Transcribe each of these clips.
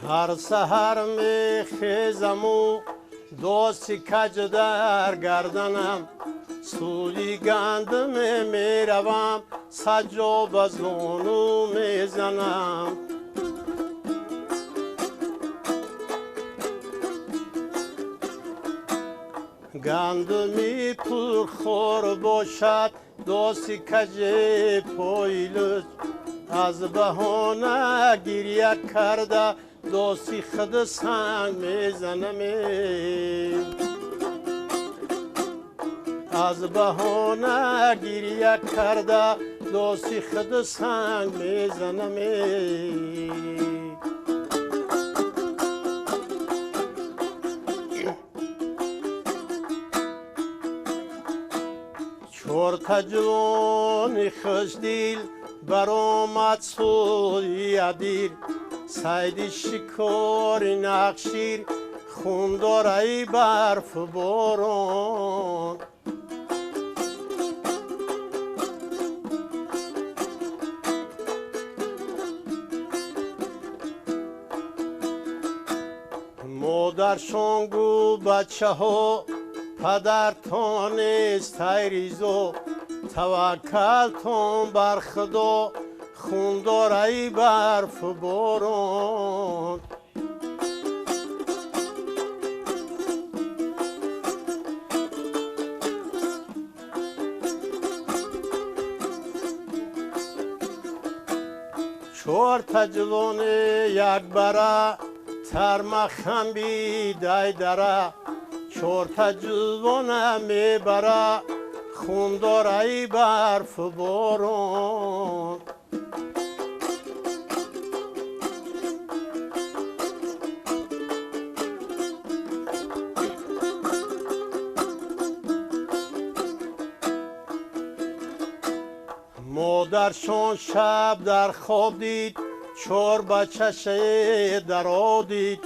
Ҳар саҳар мехезаму дости каҷ дар гарданам, сӯи гандуме меравам, саҷо ба зону мезанам. Гандуми пурхор бошад, дости каҷе пои луч, аз баҳона гиря карда дости худ санг мезанам. Аз баҳона гиря карда дости худ санг мезанам. Чорта ҷавони хушдил баромад сӯи адир, сайди шикори нақшир хундораи барфу борон. Модаршон гӯ бачаҳо падартон нест ҳайризо, таваккалтон бар Худо хундораи барфу борон. Чорта ҷавони якбара тармахамби дара, чорта ҷувона мебара хундораи барфу борон. Модаршон шаб дар хоб дид, чор бачаше даро дид,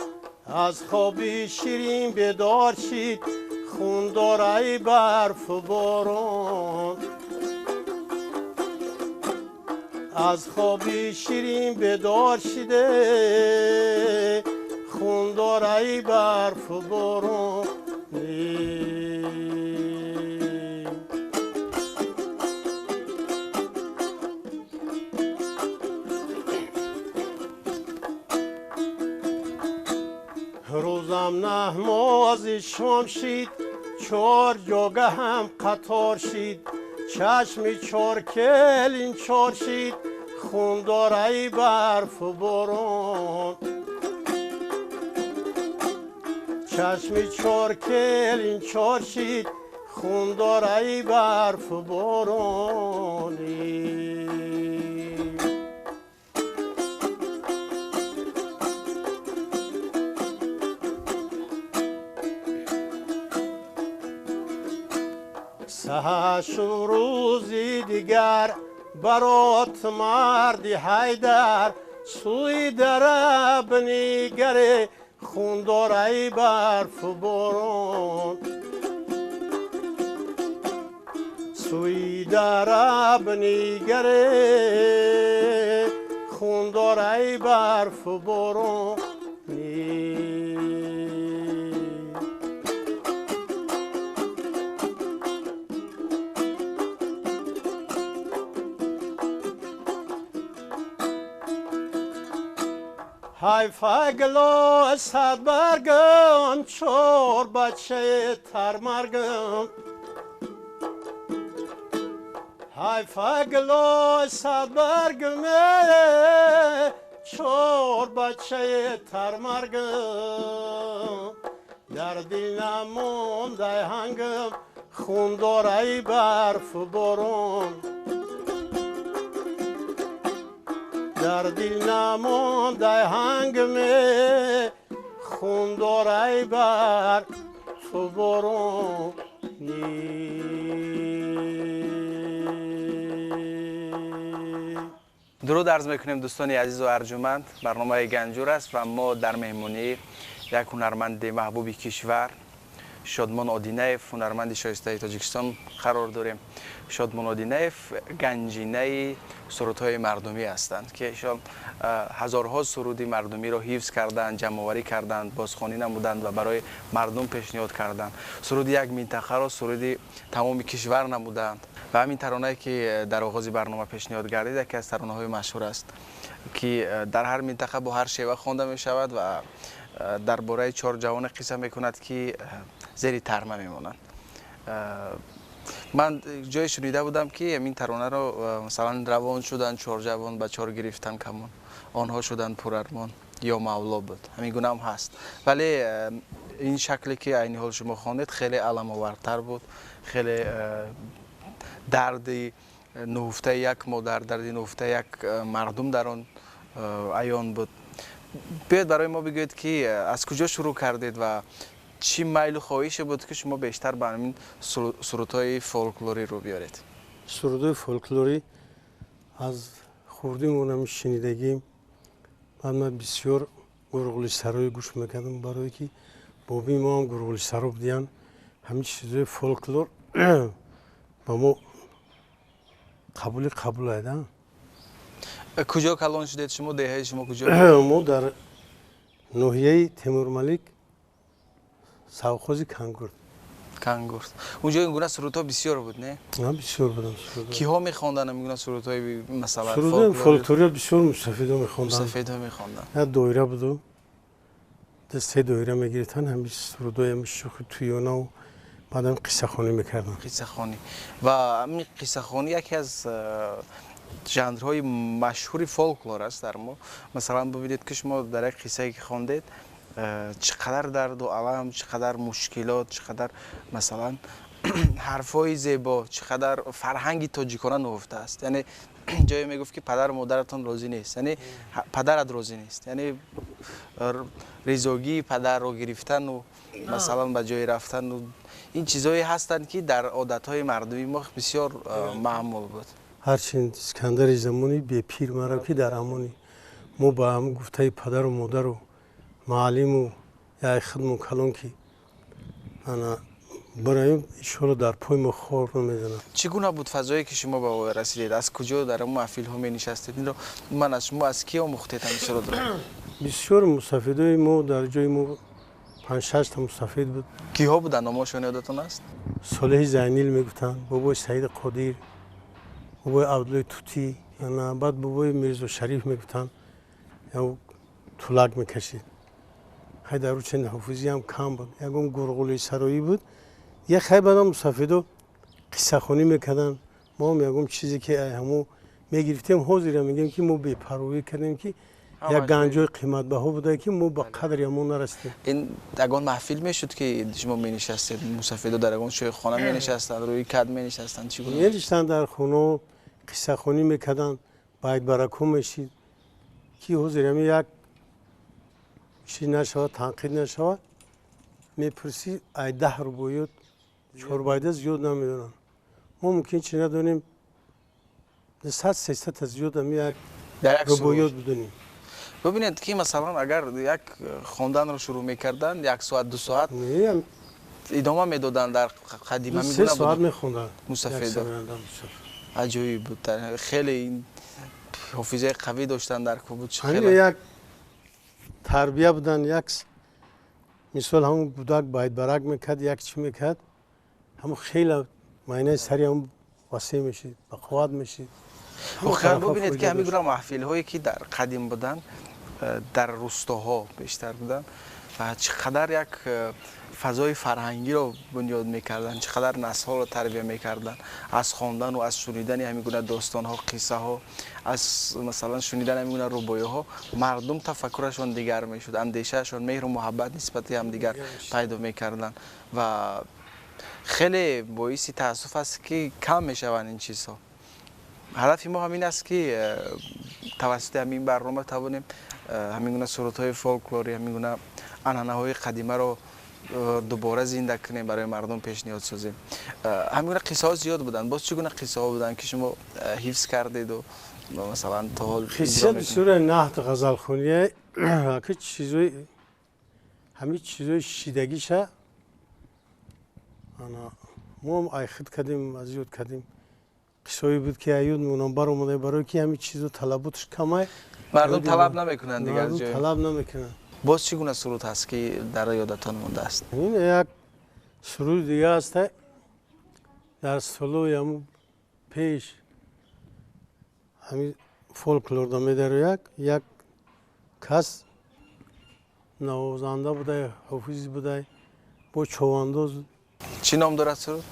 аз хоби ширин бедор шид, хундораи барфу борон. Аз хоби ширин бедор шиде, хундораи барфу борон. Рӯзам наҳмози шом шид, чор ҷогаҳам қатор шид, чашми чор келин чор шид, хундораи барфу борон. Чашми чор келин чор шид, хундораи барфу борон. Саҳашу рӯзи дигар барот марди ҳайдар, сӯи дара бинигаре хундораи барфу борон. Сӯи дара бинигаре хундораи барфу борон. Ҳайфа гило садбаргам, чор бачаи тармаргам. Ҳайфа гило садбаргам, чор бачаи тармаргам. Дар дил намондай ҳангам, хундораи барфу борон. Дар дил намондай ҳангаме, хундораи барфу борон. Дуруд арз мекунем дӯстони азизу арҷуманд. Барномаи Ганҷур аст ва мо дар меҳмонии як ҳунарманди маҳбуби кишвар, Шодмон Одинаев, ҳунарманди шоистаи Тоҷикистон, қарор дорем. Шодмон Одинаев ганҷинаи сурудҳои мардумӣ ҳастанд, ки эшон ҳазорҳо суруди мардумиро ҳифз карданд, ҷамъоварӣ карданд, бозхонӣ намуданд ва барои мардум пешниҳод карданд. Суруди як минтақаро суруди тамоми кишвар намуданд. Ва ҳамин таронае, ки дар оғози барнома пешниҳод гардид, яке аз таронаҳои машҳур аст, ки дар ҳар минтақа бо ҳар шева хонда мешавад ва дар бораи чор ҷавоне қисса мекунад, ки зери тарма мемонанд. Ман ҷое шунида будам, ки ҳамин таронаро, масалан, равон шуданд чор ҷавон, ба чор гирифтан камон, онҳо шуданд пурармон, ё мавло буд, ҳамин гунаам ҳаст. Вале ин шакле, ки айни ҳол шумо хондед, хеле аламовартар буд, хеле дарди нуҳуфтаи як модар, дарди нуҳуфтаи як мардум дар он аён буд. Биёед, барои мо бигӯед, ки аз куҷо шурӯъ кардед ва чӣ майлу хоҳише буд, ки шумо бештар ба ҳамин сурудҳои фолклорӣ рӯ биёред? Сурудҳои фолклорӣ аз хурдимонам шунидагим. Баъд ман бисёр Гурғулисарои гӯш мекардам, барое ки бобии мо ҳам гурғулисаро будиянд. Ҳамин чизҳои фолклор ба мо қабули қабул айда. Куҷо калон шудед шумо? Деҳаи шумо куҷо? Мо дар ноҳияи Темурмалик, совхози Кангурд. Кангурд. Унҷо ин гуна сурудҳо бисёр буд, не? Бисёр буданд. Киҳо мехонданд ин гуна сурудҳои, масалан? Сурудҳои фолклория бисёр мусафидо мехонданд. Мусафидҳо мехонданд. Як доира буду, се доира мегирифтанд, ҳамин сурудҳои ҳамин шӯхи туёнаву баъдам қиссахонӣ мекарданд. Қиссахонӣ. Ва ҳамин қиссахонӣ яке аз жанрҳои машҳури фолклор аст дар мо. Масалан, бибинед, ки шумо дар як қиссае, ки хондед, чӣ қадар дарду алам, чӣ қадар мушкилот, чӣ қадар, масалан, ҳарфҳои зебо, чӣ қадар фарҳанги тоҷикона нуҳуфта аст. Яъне ҷое мегуфт, ки падару модаратон розӣ нест, яъне падарат розӣ нест, яъне ризогии падарро гирифтану, масалан, ба ҷое рафтану ин чизҳое ҳастанд, ки дар одатҳои мардуми мо бисёр маъмул буд. Ҳарчанд Искандари замонӣ, бепир марав, ки дар амонӣ. Мо ба ҳам гуфтаи падару модару муаллиму яй хидму калон, ки ана бароем, иншоалло, дар пои мо хор намезанад. Чӣ гуна буд фазое, ки шумо ба о расидед? Аз куҷо дар он маҳфилҳо менишастед? Инро ман аз шумо, аз кӣ омӯхтед ҳамин сурудро? Бисёр мусафидои мо, дар ҷои мо панҷ-шашта мусафид буд. Киҳо буданд? Номошон ёдатон аст? Солеҳи Зайнил мегуфтанд, бобои Саиди Қодир, бобои Абдуллои Тутӣ, баъд бобои Мирзо Шариф мегуфтанд, тулак мекашид. Хай, дар ӯ чен ҳофизиам кам буд, ягон гурғули сароӣ буд. Як хай, баъдам мусафидо қиссахонӣ мекарданд, мо ҳам ягон чизе, ки ҳамо мегирифтем. Ҳозира мегӯем, ки мо бепарвоӣ кардем, ки як ганҷои қиматбаҳо буда, ки мо ба қадри ҳамон нарасидем. Ин ягон маҳфил мешуд, ки шумо менишастед, мусафидо дар ягон шойхона менишастанд, рӯи кад менишастанд, чӣ гуна? Менишастанд, дар хонао қиссахонӣ мекарданд, байтбарако мешид, ки ҳозир ҳами як чиз нашавад, танқид нашавад, мепурсӣ, ай 10 рубоёт чорбайда зиёд намедонанд. Мо мумкин чи надонем, 200, 300-та зиёд ами як рубоёт бидонем. Бибинед, ки масалан, агар як хонданро шурӯъ мекарданд, як соат, 2 соат идома медоданд дар қадим. 3 соат мехонданд. Мусафедо аҷоиб буд, хеле ҳофизаи қавӣ доштанд дар буд. Як тарбия буданд. Як мисол, ҳамон кӯдак байтбарак мекард, як чӣ мекард, ҳамон хеле майнаи сари ҳам васеъ мешид, ба қувват мешид. Охир бубинед, ки ҳамин гуна маҳфилҳое, ки дар қадим буданд, дар рустоҳо бештар буданд ва чӣ қадар як фазои фарҳангиро бунёд мекарданд, чӣ қадар наслҳоро тарбия мекарданд аз хондану аз шунидани ҳамин гуна достонҳо, қиссаҳо, аз, масалан, шунидани ҳамин гуна рубоиҳо. Мардум тафаккурашон дигар мешуд, андешаашон, меҳру муҳаббат нисбати ҳамдигар пайдо мекарданд. Ва хеле боиси таассуф аст, ки кам мешаванд ин чизҳо. Ҳадафи мо ҳамин аст, ки тавассути ҳамин барнома тавонем ҳамин гуна сурудҳои фолклорӣ, ҳамин гуна анъанаҳои қадимаро дубора зинда кунем, барои мардум пешниҳод созем. Ҳамин гуна қиссаҳо зиёд буданд. Боз чӣ гуна қиссаҳо буданд, ки шумо ҳифз кардеду, масалан, то ҳол? Қисса бисёре, наҳт, ғазалхония, ки чизои, ҳамин чизои шидагиша. Ана мо айхид кардем, аз ёд кардем. Қиссое буд ки аёд мемонам баромада, барои ки ҳамин чизо талаботаш камай. Мардум талаб намекунанд дигар ҷой. Талаб намекунанд. Боз чӣ гуна суруд ҳаст, ки дар ёдатон мондааст? Ин як суруди дига аст, дар солои ҳамун пеш ҳамин фолклорда медарояд. Як кас навозанда будай, ҳофиз будай, бо човандоз. Чӣ ном дорад суруд?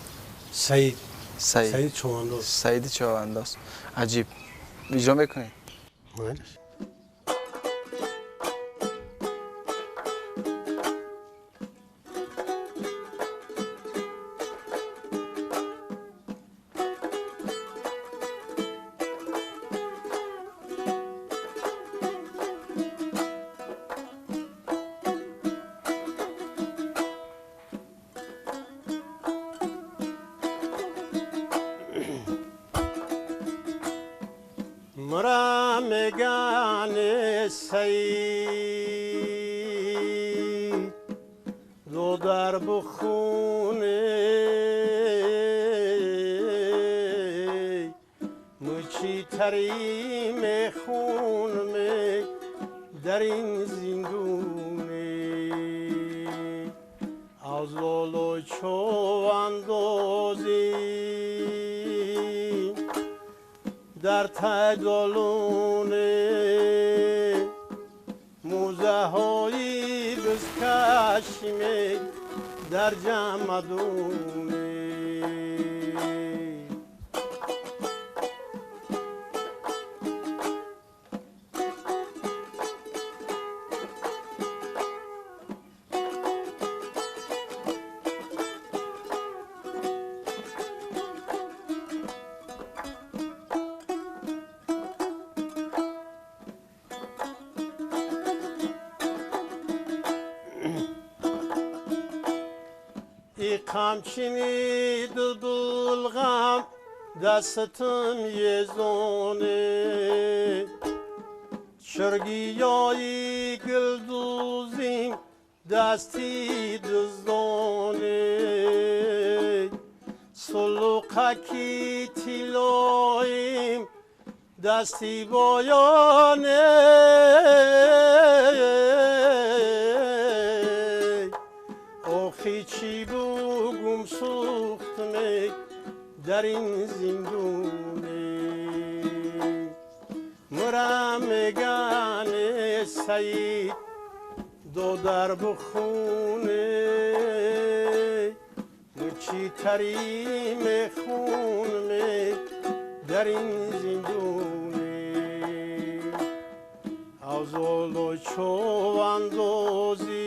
Саид. Саид. Саид Човандоз. Саиди Човандоз. Аҷиб. Иҷро мекунед? Майли. Мара мегане Саид, додар бухуне, мучи тари мехунме дар ин зиндуне, аз лоло човандозӣ дар тайдолуне, мӯзаҳои бузкашиме дар ҷамадуне. Қамчини дулғам дастам езоне, чиргиёи гулдузим дасти дуздоне, сулуқаки тиллоим дасти боёне. Охи чӣ бугум сӯхтме дар ин зиндуне, мара мегане Саид, додар бухуне, мучи тари мехунме дар ин зиндуне, азоло човандозӣ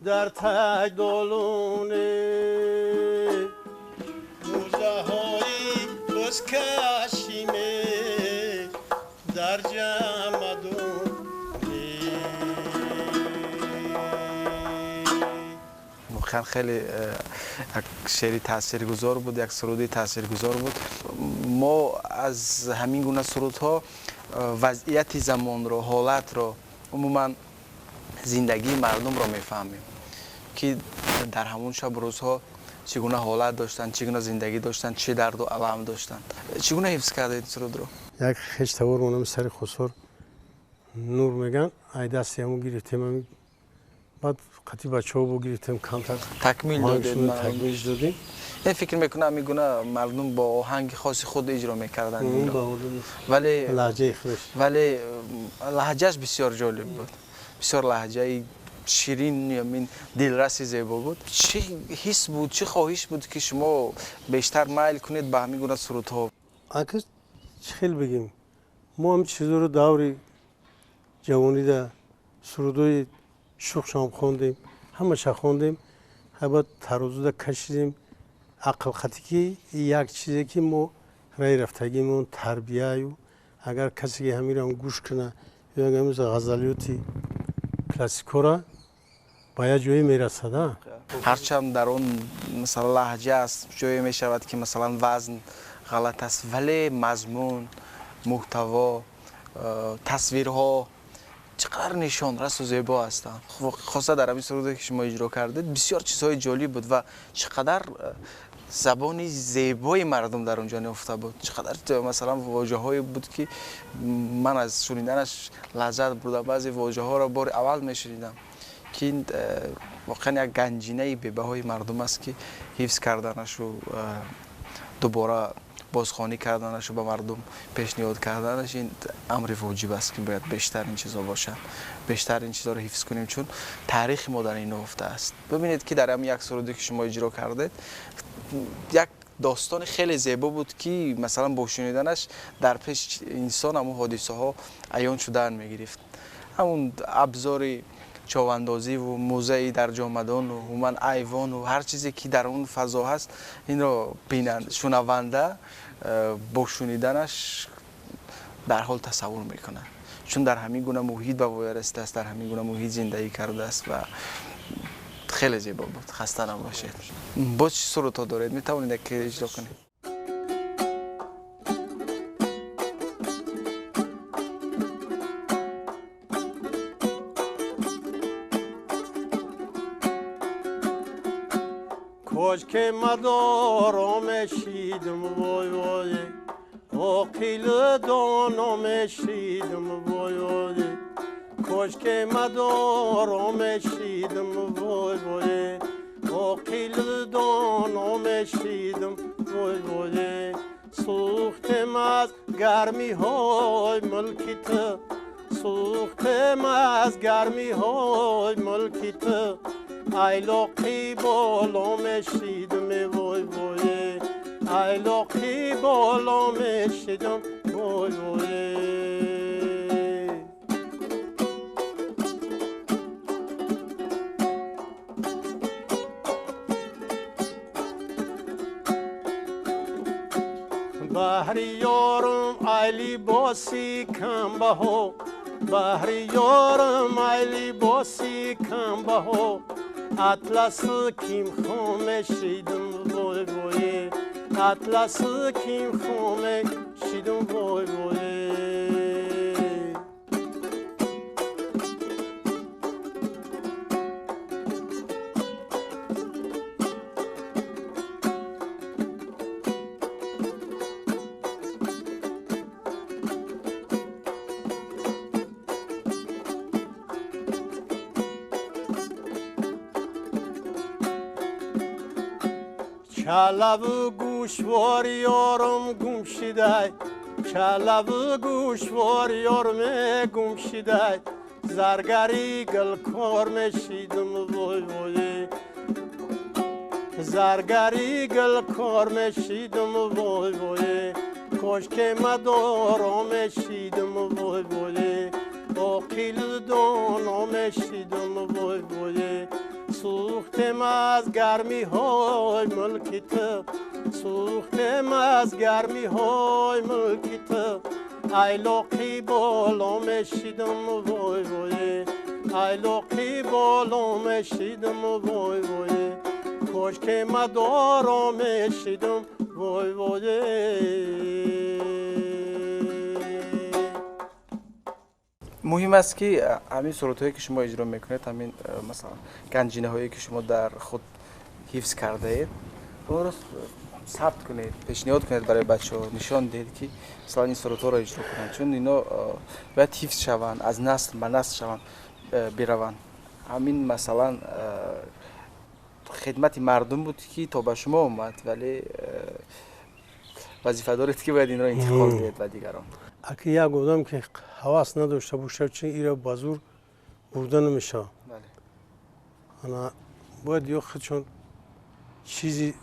дар тайдолуне, мӯзаҳои бузкашиме дар ҷамадуне. Воқеан хеле як шеъри таъсиргузор буд, як суруди таъсиргузор буд. Мо аз ҳамин гуна сурудҳо вазъияти замонро, ҳолатро, умуман зиндагии мардумро мефаҳмем, ки дар ҳамон шабу рӯзҳо чӣ гуна ҳолат доштанд, чӣ гуна зиндагӣ доштанд, чӣ дарду алам доштанд. Чӣ гуна ҳифз кардаед сурудро? Як хештавор монам сари Хусор Нур меган, ай дасти ҳамун гирифтем, баъд қатъи бачаҳо бо гирифтем, камтар такмил додед. Такмилш додем. Ин фикр мекунам, ҳамин гуна мардум бо оҳанги хоси худ иҷро мекарданд, вале лаҳҷаи худаш, вале лаҳҷааш бисёр ҷолиб буд, бисёр лаҳҷаи ширин, ин дилраси зебо буд. Чӣ ҳис буд, чӣ хоҳиш буд, ки шумо бештар майл кунед ба ҳамин гуна сурудҳо? Ака, чӣ хел бигем, мо ҳам чизоро даври ҷавонида сурудҳои шухшам хондем, ҳамаша хондем, баъд тарозуда кашидем, ақлхатӣ ки як чизе ки мо раи рафтагимон тарбияю, агар касе ки ҳамирам гӯш куна ё ҳамин ғазалиёти классикора ба як ҷое мерасад. Ҳарчанд дар он масалан лаҳҷа аст, ҷое мешавад, ки масалан вазн ғалат аст, вале мазмун, муҳтаво, тасвирҳо чӣ Чӣ қадар нишонрасу зебо ҳастанд. Хоса дар ҳамин суруде, ки шумо иҷро кардед, бисёр чизҳои ҷолиб буд ва чӣ қадар забони зебои мардум дар он ҷо нуфта буд. Чӣ қадар, масалан, вожаҳое буд, ки ман аз шуниданаш лаззат бурдам. Баъзе вожаҳоро бори аввал мешунидам, ки ин воқеан як ганҷинаи бебаҳои мардум аст, ки ҳифз карданашу, дубора бозхонӣ карданашу, ба мардум пешниҳод карданаш ин амри воҷиб аст, ки бояд бештар ин чизо бошанд, бештар ин чизоро ҳифз кунем, чун таърихи мо дар ин нуҳуфта аст. Бибинед, ки дар ҳамин як суруде, ки шумо иҷро кардед, як достони хеле зебо буд, ки, масалан, бо шуниданаш дар пеш инсон ҳамун ҳодисаҳо аён шудан мегирифт. Ҳамун абзори човандозиву музеи дар ҷомадону умуман айвону ҳар чизе, ки дар он фазо ҳаст, инро шунаванда бо шуниданаш дарҳол тасаввур мекунад, чун дар ҳамин гуна муҳит ба воя расидааст, дар ҳамин гуна муҳит зиндагӣ кардааст. Ва хеле зебо буд, хаста набошед. Боз чӣ сурудҳо доред? Метавонед яке иҷро кунед? Кошке мадоро мешидم, вой вой, оқил доно мешидم, вой вой. Кошке мадоро мешидم, вой вой, оқил доно мешидم, вой вой. Сӯхтем аз гармиҳои мулки ту, сӯхтем аз гармиҳои мулки ту, айлоқи боло мешидم, вой вой, айлоқи боло мешидم, вой вой. Баҳри ёрум ай либоси камбаҳо, баҳри ёрум ай либоси камбаҳо, атласы кимхо мешидم, вой вой, атласы кимхо мешидم, вой вой. Чалаву гӯшвори ёрум гум шидай, чалаву гӯшвори ёрум гум шидай, заргари гулкор мешидم, вой вой, заргари гулкор мешидم, вой вой. Кошке мадоро мешидم, вой вой, оқил доно мешидم, вой вой. Сӯхтем аз гармиҳои мулки ту, сӯхтем аз гармиҳои мулки ту, айлоқи боло мешидم, вой вой, айлоқи боло мешидم, вой вой. Кошке мадоро мешидم, вой вой. Муҳим аст, ки ҳамин сурудҳое, ки шумо иҷро мекунед, ҳамин, масалан, ганҷинаҳое, ки шумо дар худ ҳифз кардаед, онро сабт кунед, пешниҳод кунед барои бачаҳо, нишон диҳед, ки, масалан, ин сурудҳоро иҷро кунанд, чун ино бояд ҳифз шаванд, аз насл ба насл шаванд, бираванд. Ҳамин, масалан, хидмати мардум буд, ки то ба шумо омад, вале вазифа доред, ки бояд инро интиқол диҳед ба дигарон. Аки як одам ки ҳавас надошта бошад, чи ира ба зур бурда намешавад. Ана бояд ё худшон чизи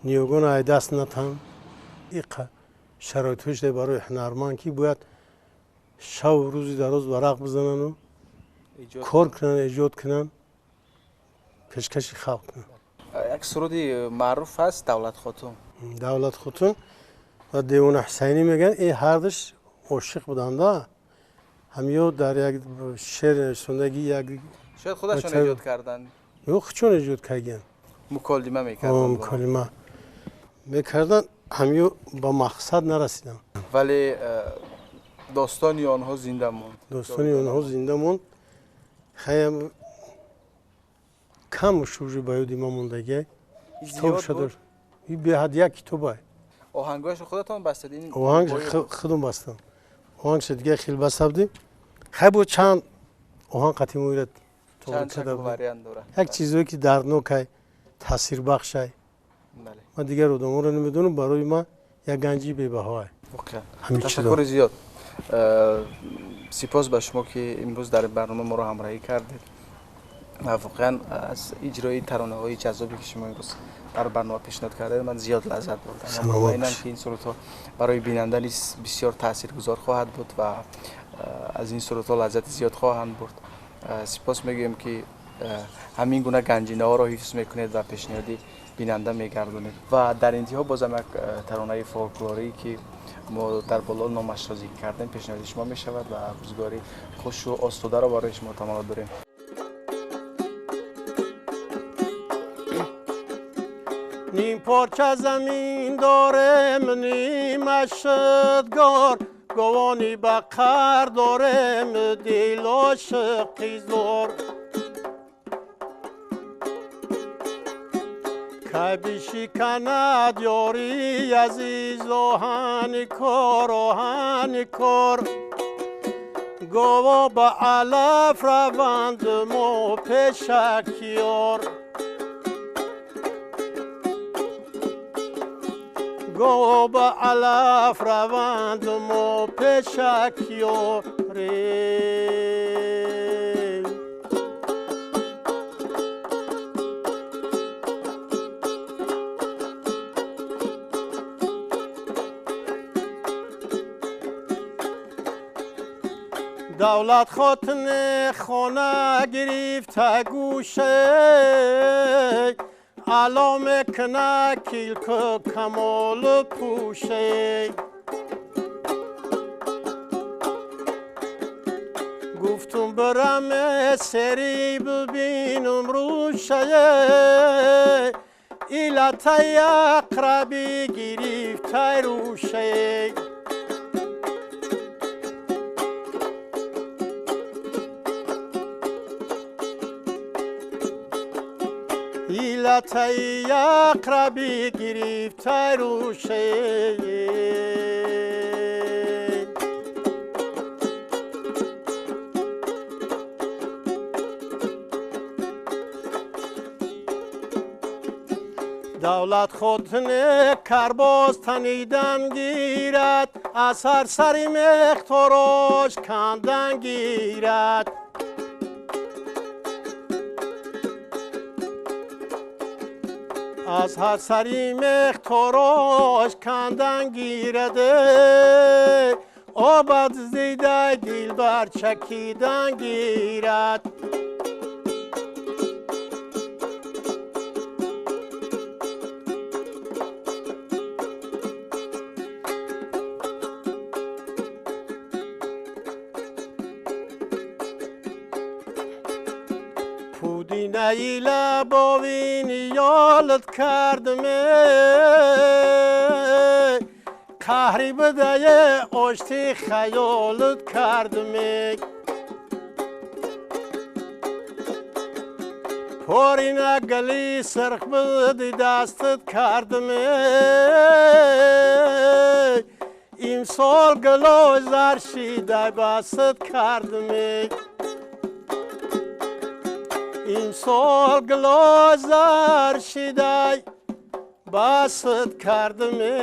ниёгон ай даст натан. Иқа шароитҳо шуда барои ҳунарманд, ки бояд шаву рӯзи дароз варақ бизанану кор кунанд, эҷод кунанд, пешкаши халқ кунанд. Як суруди маъруф ҳаст, Давлатхотун. Давлатхотун ва Девона Ҳусайнӣ мегӯянд, ин ҳардуш ошиқ буданда. Ҳамё дар як шеър нависондагӣ як Шояд худашон эҷод карданд. Ё худшон эҷод карданд. Муколима мекарданд. Муколима мекарданд, ҳамё ба мақсад нарасиданд. Вале Достони онҳо зинда монд. Достони онҳо зинда монд. Хаям кам шужи ба ёди ма мондагиай. Китоб шуда. И беҳад як китобай. Оҳангҳояшро худатон бастед? Оҳанг худам бастам. Оҳангша дига хел баста будем. Хай бо чанд оҳанг қатъи моира вариант дорад. Як чизое ки дарднокай, таъсирбахшай. Ман дигар одамонро намедонам, барои ман як ганҷи бебаҳоай. Воқеан. Ташаккури зиёд. Сипос ба шумо ки имрӯз дар барнома моро ҳамроҳӣ кардед ва воқеан аз иҷрои таронаҳои ҷаззобе ки шумо имрӯз дар барнома пешниҳод кардед ман зиёд лаззат бурдам. Муминам ки ин сурудҳо барои бинанда низ бисёр таъсиргузор хоҳад буд ва аз ин сурудҳо лаззати зиёд хоҳанд бурд. Сипос мегӯем ки ҳамин гуна ганҷинаҳоро ҳифз мекунед ва пешниҳоди бинанда мегардонед. Ва дар интиҳо бозам як таронаи фолклорӣ ки мо дар боло номашро зикр кардем пешниҳоди шумо мешавад ва рӯзгори хушу осударо барои шумо таманно дорем. Ним порча замин дорем, нимаш шудгор, говони ба қар дорем, дил ошиқи зор. Кай бишиканад ёри азиз оҳани кор, оҳани кор. Гово ба алаф раванд мо пешакёр. Гово ба алаф раванд мо пешакёрем. Давлат хотине хона гирифта гӯше, ало мекуна килку камолу пӯше. Гуфтум бирам сери бибинум рӯшае, илатай ақрабӣ гирифтай рӯше. Илатай ақрабӣ гирифтай рӯше. Давлат хотине карбоз танидан гирад, аз ҳар сари мехторош кандан гирад. Аз ҳар сари мехторош кандан гирад, обад зидай дилбар чакидан гирад. Пудинаи лабовин ёлат кардме, қаҳри бидае ошти хаёлат кардме. Порина гали сирх биди дастат кардме, имсол гилои зар шидай баст кардме. Имсол гилои зар шидай баст кардме.